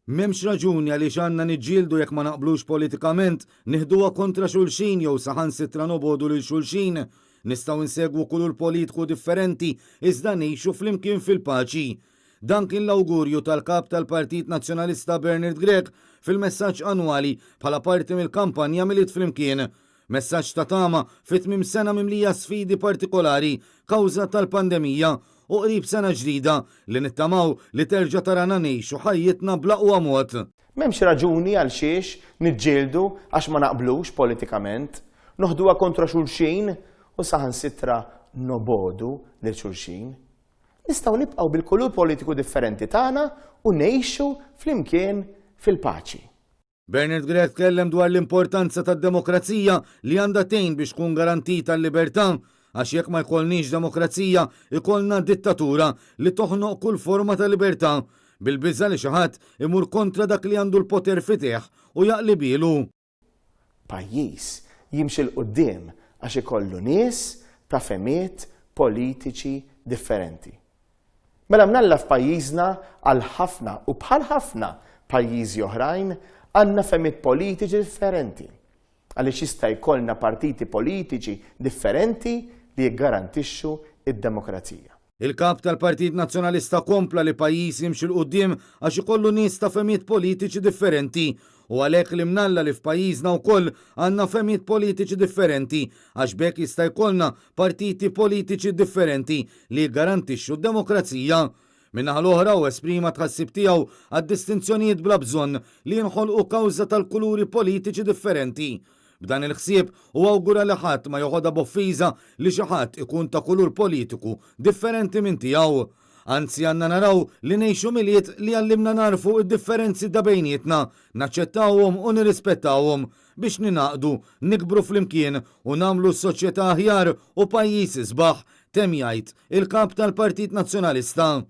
M'hemmx raġuni għaliex għandna niġġieldu jekk ma naqblux politikament, nieħduha kontra xulxin jew saħansitra nobogħdu lil xulxin. Nistgħu nsegwu kulur politku differenti iżda ngħixu flimkien fil-paċi. Dan kien l-awgurju tal-Kap tal-Partit Nazzjonalista Bernard Grech fil-messaġġ annwali bħala parti mill-kampanja Milied Flimkien. Messaġġ ta' tama fi tmiem sena mimlija sfidi partikolari kawża tal-pandemija u qrib sena ġdida li nittamaw li terġa' tarana ngħixu ħajjitna bl-aqwa mod. M'hemmx raġuni għal xiex niġġieldu għax ma naqblux politikament, noħduha kontra xulxin u saħansitra nobogħdu lil xulxin. Nistgħu nibqgħu bil-kulur politiku differenti tagħna u ngħixu flimkien fil-paċi. Bernard Grech tkellem dwar l-importanza tad-demokrazija li għandha tgħin biex tkun garantita l-libertà, għax jekk ma jkollniex demokrazija jkollna dittatura li toħnoq kull forma ta' libertà, bil-biża' li xi ħadd imur kontra dak li għandu l-poter f'idejh u jaqlibielu. Pajjiż jimxi 'l quddiem għax ikollu nies ta' fehmiet politiċi differenti. Mela mnalla f'pajjiżna għal ħafna u bħal ħafna pajjiżi oħrajn għandna fehmiet politiċi differenti. Għaliex jista' jkollna partiti politiċi differenti li jiggarantixxu d-demokrazija. Il-Kap tal-Partit Nazzjonalista kompla li pajjiż jimxi 'l quddiem għax ikollu nies ta' fehmiet politiċi differenti u għalhekk li mnalla li f'pajjiżna wkoll għandna fehmiet politiċi differenti għax b'hekk jista' jkollna partiti politiċi differenti li jiggarantixxu d-demokrazija. Min-naħa l-oħra hu esprima t-tħassib tiegħu għad-distinzjonijiet bla bżonn li jinħolqu kawża tal-kuluri politiċi differenti. B'dan il-ħsieb hu awgura li ħadd ma joħodha b'offiża li xi ħadd ikun ta' kulur politiku differenti minn tiegħu. Anzi għandna naraw li ngħixu Milied li jgħallimna nagħrfu d-differenzi ta' bejnietna, naċċettawhom u nirrispettawhom, biex ningħaqdu, nikbru flimkien u nagħmlu soċjetà aħjar u pajjiż isbaħ, temm jgħid il-Kap tal-Partit Nazzjonalista.